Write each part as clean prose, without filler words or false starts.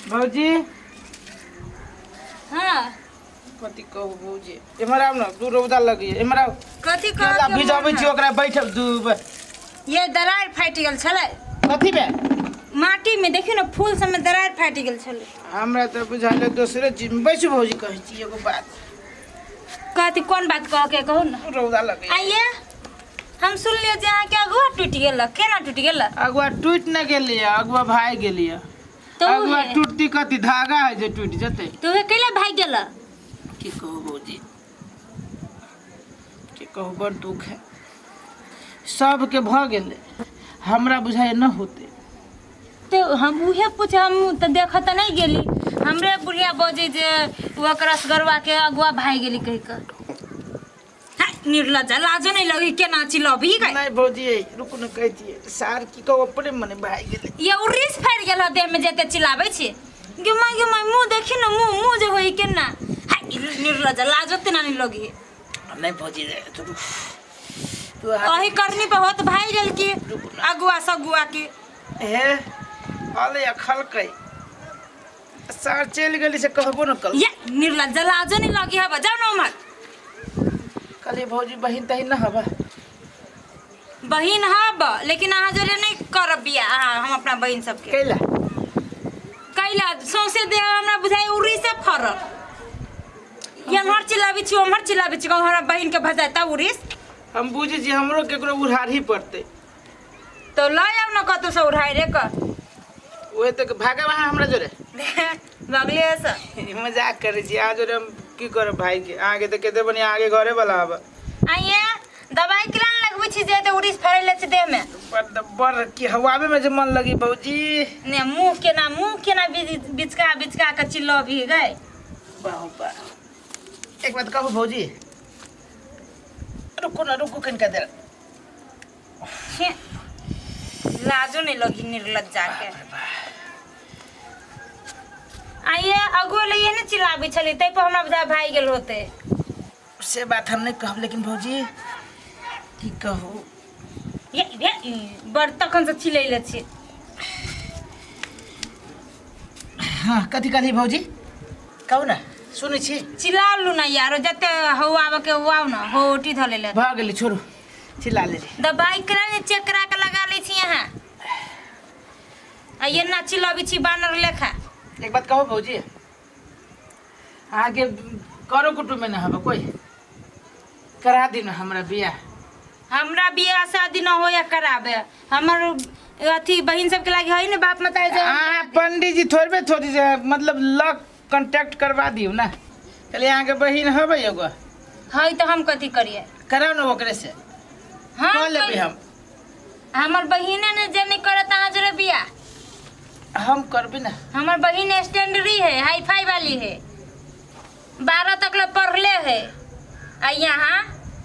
भौजी। हाँ। कथी कहू भौजी, एम्हर आउ ने, दू रौदा लगैए, एम्हर आउ। कथी केला कहू? भिजाबै छी ओकरा, बैठब दू। ये दरार फाटि गेल छलै। कथी में? माटी में, देखियौ ने, फूल सबमे दरार फाटि गेल छलै। हमरा तऽ बुझाइले दोसरे चीज में। बैसू भौजी, कहै छी एगो बात। कथी, कोन बात कह के कहू ने। रौदा लगैए। आइए, हम सुनलियै जे अहाँके अगुआ टूटि गेल। केना टूटि गेल? अगुआ टूटि नहि गेलियै, अगुआ भागि गेलियै। तऽ अगुआ उहे टूटती कथी, धागा है जे टूटि जेतै? तऽ उहे कैला भागि गेल? की कहू भौजी, की कहू, बड़ दुख है। सबके भऽ गेलै, हमरा बुझाइए न होतै। तऽ हम उहे पूछ, हम तऽ देखऽ तऽ नहि गेली, हमरे बुढ़िया बजै जे ओकर असगरुआ के अगुआ भागि गेली कहि कऽ। हाय, निर्लज्जा, लाजो नहीं लगी, केना चिल्लबी गई? नहीं भौजी, रुकू ने, कहै छियै सार, की कहू, अपने मने भागि गेलै। ये उर्रिस फैर गेल ह देह में जेते चिल्लाबै छी। गे माय, गे माय, मुंह देखी न, मुंह मुंह जे होई केना। हाय निर्लज्जा, लाजो तेना नहीं लगी। नहीं भौजी रे, तू रुक। तू हाथ अही करनी पे होत भाई गेल की अगुआ सगुआ की। हे अले खलकै, सार चलि गेली से कहबो न कल। ये निर्लज्जा, लाजो नहीं लगी हबा, जाओ न उम्हर। कहलियै भौजी, बहिन तहिन न हबा? बहिन हब, लेकिन अहाँ जोरे नहीं करब बियाह अहाँ हम अपना बहिन सबके। कैला? कैला सौंसे देह हमरा बुझाइ उड़ी से फरल। एम्हर चिल्लाबै छी, ओम्हर चिल्लाबै छी, कहूँ हमरा बहिन के भजाता उड़ीस। हम बुझै छी, हमरो केकरो उड़ारही पड़तै। तो लऽ आउ ने कतौ से उड़ाइ रे कऽ। ओहे तक भागब अहाँ हमरा जोरे? बगले से। मजाक करै छी, अहाँ जोरे हम की करब भाई के? अहाँके तऽ कते बढ़िआँ अहाँके घरे वाला आब। आइए, दवाई केला ने लगबै छी जे एते उड़ीस फड़ै छै देह में? बड़ बड़ की हवाबे में जे मन लगी भौजी। ने मुँह केना, मुँह केना बिचका बिचका के चिल्लबी गई। बाहु बाहु, एक बात कहू भौजी? रुकू ना, रुकू कनिका देर। छे, लाजो नहीं लगी निर्लज्जा के। आइए, अगुआ लइए ने चिल्लाबै छली, तै पर हमरा बुझा भागि गेल होते। से बात हम नहीं कहब, लेकिन भौजी की कहू। ये ये बड़ तखन से चिल्लैले छी। हाँ, कथी कहली भौजी? कहू ने, सुनै छी। चिल्लालू ना यारो, जते हौ आबे के हुआउ न, हो उठी धऽ लेले। भऽ गेलै, छोड़ू, चिल्ला लेली। दवाई करा ने, चेक करा के लगा लै छी अहाँ, आ एना चिल्लबै छी बानर लेखा। एक बात कहू भौजी? अहाँके करो कुटुम्ब में न हबे कोई, करा दी न हमरा बियाह। हमरा बियाह शादी न होया कराबे, हमर अथी बहिन सबके लागी है ने बाप मताई जे। अहाँ पंडीजी थोड़बे थोड़ी जे मतलब लग कॉन्टैक्ट करवा दियौ ने। कहलियै अहाँके बहिन हबै एगो। है तऽ हम कथी करियै? कराउ ने ओकरे से। हम कऽ लेबै हम। हमर बहिने ने जे नहीं करत अहाँ जोरे बियाह। हम करबै ने। हमर बहिन स्टैंडरी है, हाई फाई वाली है, 12 तक ले पढ़ले है, आ यहाँ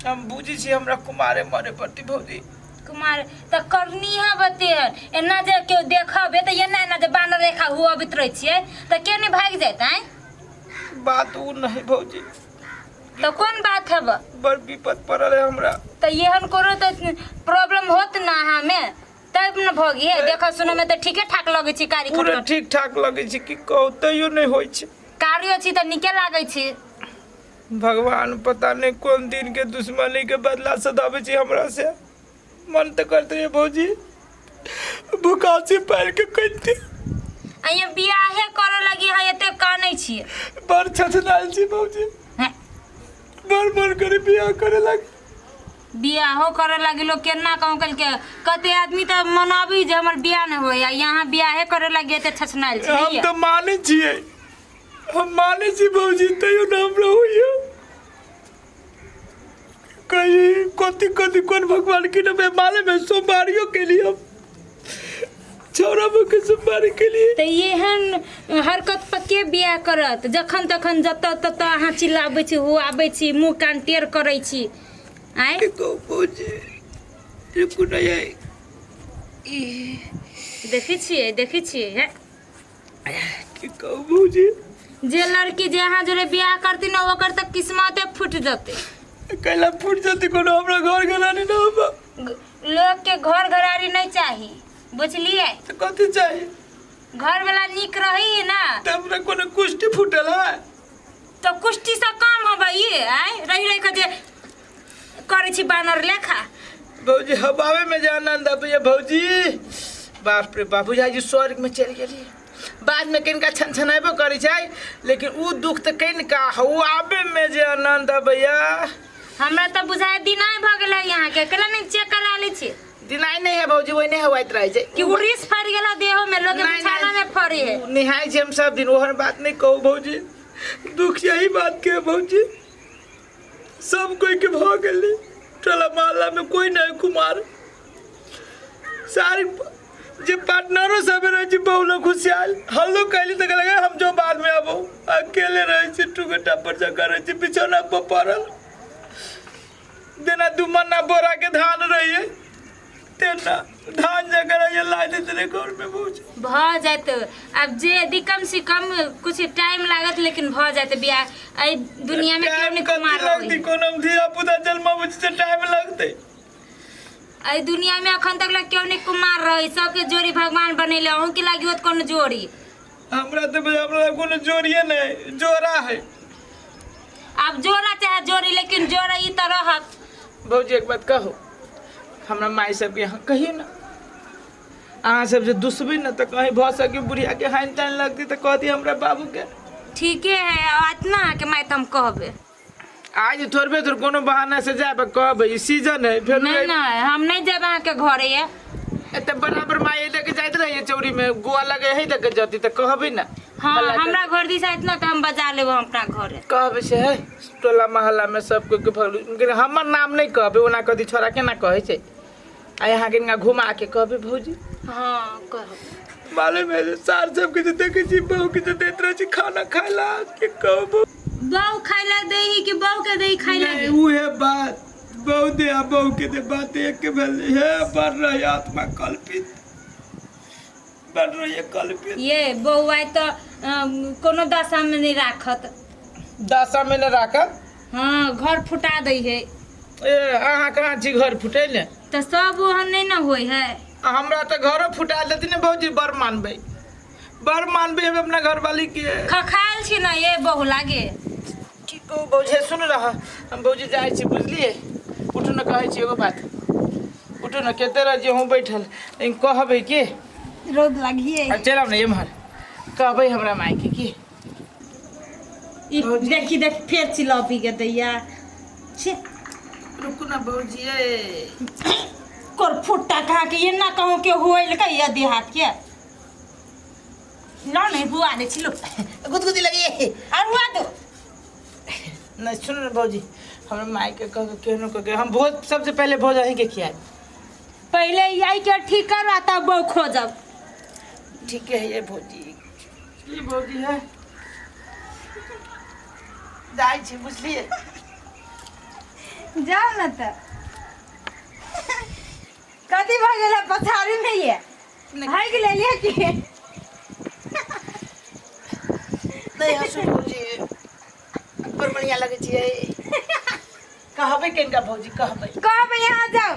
हम बुझै छी, हमरा कुमारे मरे पड़तै भौजी। कुमार तऽ करनी है बते, एना जे केओ देखबे तऽ एना एना जे बानर रेखा हुआ अबैत रहै छियै तऽ के नहि भागि जाइत? आँय, बात उ नहीं भौजी। तऽ कोन बात हब? बड़ विपद पड़ल है हमरा। तऽ एहन कोनो तऽ प्रॉब्लम होत ना अहाँमे तब न भऽ गेल। देखऽ सुनऽ में तऽ ठीके ठाक लगै छी, कारी पूरा खटखट। ठीक ठाक लगै छै, की कहू, तैयो नहि होइ छै। कारियो छी तऽ नीके लागै छी। भगवान पता नहीं कोन दिन के दुश्मनी के बदला सदाबै छै हमरा से। मन तऽ करते है भौजी भुकासी पारि के कहिते। आ ये बियाहे करे लगी है एते कानै छी। बड़ छछनायल छी भौजी। हैं? बड़ मन करे बियाह करे लगी। बियाहो करे लगी लोग केना कहूँ कलके, कते आदमी तऽ मनाबी जे हमर बियाह नहि होय, आ यहाँ बियाहे करे लगी एते छछनायल छी। हम नहीं तऽ मानै छियै, हम मानै छी भौजी, तैयो ने हमरा होइया कही कथी कथी कोन भगवान की नमे मालूम है। सोमवारियो केली हम, छौड़ा के सोमवारी केली। तऽ एहन हरकत पर के बियाह करत? जखन तखन जतऽ ततऽ अहाँ चिल्लाबै छी, हो आबै छी, मुँह कान टेढ़ करै छी। आँय, की कहू भौजी, रुकू ना यार। देखै छियै, देखै छियै हे। की कहू भौजी। जे लड़की जे अहाँ जोरे बियाह करती ने, ओकर तऽ किस्मते फूटि जेतै। कैला फूट जेतै? कोनो हमरा घर घरानी ना होबा। लोग के घर घरारी नहीं चाही, बुझलिए? तऽ कथी चाही? घर वाला नीक रही ना। तऽ हमरा कोनो कुष्टी फूटल है? तो कुष्टी से कम हबै ये आय रही रही के जे करै छी बानर लेखा। भौजी हवावे में जे आनंद अबैया भौजी, बाप रे बाप, बुझाइ जे स्वर्ग में चलि गेली। बाद में कनिका छनछनेबो करै छै, लेकिन उ दुख तऽ कनिका हवावे में जे आनंद अबैया। हमरा तऽ बुझाइ दिनाइ भऽ गेलै यहाँ के, केला नहीं चेक करा लै छी? दिनाइ नहीं है भौजी, ओहिने हवाइत रहै छै कि उ रिस फड़ि गेल देहो में, लोग नहीं, बिछाना नहीं। में फड़ी है। निहाय छी हम सब दिन, ओहन बात नहीं कहू भौजी, दुख यही बात के है भौजी, सब कोई के भऽ गेलै, टोला मोहल्ला में कोई नहीं कुमार, सारी जे पार्टनरो सब रहै छै बहुलो खुशियाल, हल्लो कैली तऽ कहलक हम जो बाद में आबो, अकेले रहै छी, टुकटा पर जगह रहै छी, बिछौना पर पड़ल, जेना दू मन्ना बोरा के धान रहिए तेना धान जगह रहिए ला देते रहे घर में भौजी। भऽ जायत आब जे यदि कम से कम कुछ टाइम लागत, लेकिन भऽ जायत बियाह। एहि दुनिया में केओ टाइम नहि कथी कुमार लगतै? रहै। कोनो धिया पुता जन्माबै छै टाइम लगतै? एहि दुनिया में अखन तक लग केओ नहि कुमार रहै, सबके जोड़ी भगवान बनेले, अहूँ के लागी होत कोनो जोड़ी। हमरा तऽ बुझाइ हमरा कोनो जोड़िए नहि, जोड़ा है। आब जोड़ा चाहे जोड़ी, लेकिन जोड़ा ई तऽ रहत। भौजी एक बात कहू, हमरा माय सबके यहाँ कहियौ ने, अहाँ सब जे दुसबै ने तऽ कहीं भऽ सके बुढ़िया के हानि तानि लगतै तऽ कह दिअ हमरा बाबूके। ठीके है, आ इतना अहाँके माय तऽ हम कहबै। आज थोड़बे थोड़ कोनो बहाना से जायब कहबै, ई सीजन है फेर। नहीं नहीं, हम नहीं जाब अहाँके घरे। ये एते बराबर माय दे के जाइत रहिए चौरी में गोआ लगे है दे के जती तऽ कहबै ने। हाँ, हल्ला कर- हमरा घर दिस इतना तऽ हम बजा लेब हम अपना घरे। कहबै से है टोला मोहल्ला में सब कोई के भगलू, लेकिन हमर नाम नहीं कहबै, ओना कथी छोरा केना कहै छै, आ यहाँ के इनका घुमा के कहबै भौजी। हाँ कहब। मालूम है जे सार सबके जे देखै छी बहू के जे दैत रहै छी खाना खाय ला के कहबो। बहू खाय ला देही कि बहू के देही खाय ला? नहीं उहे बात बहू दे आ बहू के दे बात एक के भेलै हे, बढ़ रही आत्मा कल्पित, बढ़ रही है कल्पित। ये बहू आइ तऽ कोनो दशा में नहीं राखत। दशा में नहीं राखत? हाँ, घर फुटा दै है। ए अहाँ कहाँ छी घर फुटैले? तऽ सब ओहन नहीं ने होइ है। आ हमरा तऽ घरो फुटा देती ने भौजी, बड़ मानबै, बड़ मानबै हम अपना घरवाली के। खखायल छी ना ये बहू लागे। की कहू भौजी, सुन रहा हम भौजी जाइ छी बुझलिए, उठू ने कहै छी एगो बात, उठू ने कते रह जे हूँ बैठल, लेकिन कहबै के रौद लागिए। आ चलि आउ ने एम्हर, कहबै हमरा मायके की। ई देखी देख फेर चिलौपी के दैया छे। रुकू ना भौजी ए कोर फुट्टा खा के ये ना कहूँ के होइल का ये देहात के लो नहीं बुआ दे छिलो। गुदगुदी लगी और हुआ दो। नहीं सुन ना भौजी, हमरा माय के कह के केहनो कह के हम भोज सबसे पहले भोज अहीं के खियाए। पहले आई के ठीक करवा तब बहू खोजब। ठीक है ये भौजी, की भौजी है जाइ छी बुझलिए। जाओ ना त कथी भऽ गेल पछाड़ी में ये भागि गेलियै की? नहीं हंसू भौजी, बड़ बढ़िया लगै छियै। कहबै किनका भौजी? कहबै कहबै यहाँ जाओ,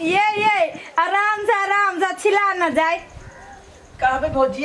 ये आराम से आराम से छिला न जाए। कहबै भौजी।